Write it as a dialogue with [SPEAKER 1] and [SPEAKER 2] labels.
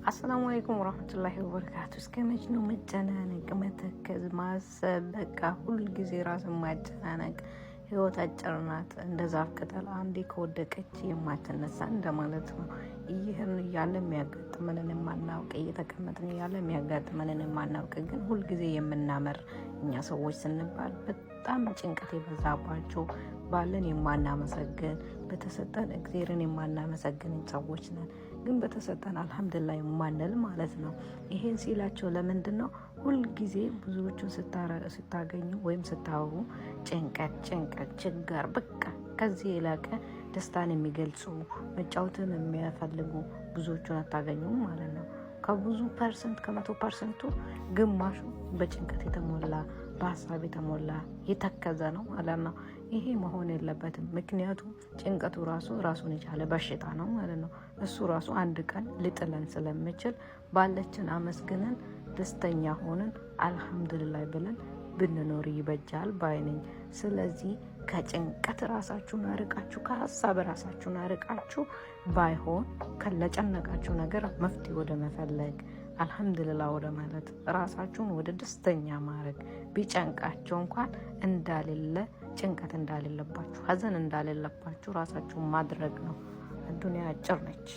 [SPEAKER 1] አሰላሙ አለይኩም ወራህመቱላሂ ወበረካቱ። እስከ መች ነው መጨናነቅ፣ መተከዝ፣ ማሰብ? በቃ ሁልጊዜ ራስን ማጨናነቅ። ህይወት አጭር ናት፣ እንደ ዛፍ ቅጠል አንዴ ከወደቀች የማትነሳ እንደማለት ነው። ይህን እያለ የሚያጋጥመንን የማናውቅ፣ እየተቀመጥን እያለ የሚያጋጥመንን የማናውቅ፣ ግን ሁልጊዜ የምናመር እኛ ሰዎች ስንባል በጣም ጭንቀት የበዛባቸው፣ ባለን የማናመሰግን፣ በተሰጠን እግዜርን የማናመሰግን ሰዎች ነን። ግን በተሰጠን አልሐምዱሊላህ የማንል ማለት ነው። ይሄን ሲላቸው ለምንድን ነው? ሁልጊዜ ብዙዎቹን ስታገኙ ወይም ስታወሩ ጭንቀት፣ ጭንቀት፣ ችግር፣ በቃ ከዚህ የላቀ ደስታን የሚገልጹ፣ መጫወትን የሚያፈልጉ ብዙዎቹን አታገኙም ማለት ነው። ከብዙ percent፣ ከ100 percent ኡ ግማሹ በጭንቀት የተሞላ፣ በሀሳብ የተሞላ፣ የተከዘ ነው ማለት ነው። ይሄ መሆን የለበትም። ምክንያቱም ጭንቀቱ ራሱ ራሱን የቻለ በሽታ ነው ማለት ነው። እሱ ራሱ አንድ ቀን ሊጥለን ስለሚችል ባለችን አመስግነን፣ ደስተኛ ሆነን፣ አልሐምዱሊላህ ብለን ብንኖር ይበጃል ባይ ነኝ። ስለዚህ ከጭንቀት ራሳችሁን አርቃችሁ፣ ከሀሳብ ራሳችሁን አርቃችሁ፣ ባይሆን ለጨነቃችሁ ነገር መፍትሄ ወደ መፈለግ፣ አልሐምዱሊላህ ወደ ማለት፣ ራሳችሁን ወደ ደስተኛ ማድረግ፣ ቢጨንቃቸው እንኳን እንዳሌለ፣ ጭንቀት እንዳሌለባችሁ፣ ሀዘን እንዳሌለባችሁ ራሳችሁን ማድረግ ነው። ዱንያ አጭር ነች።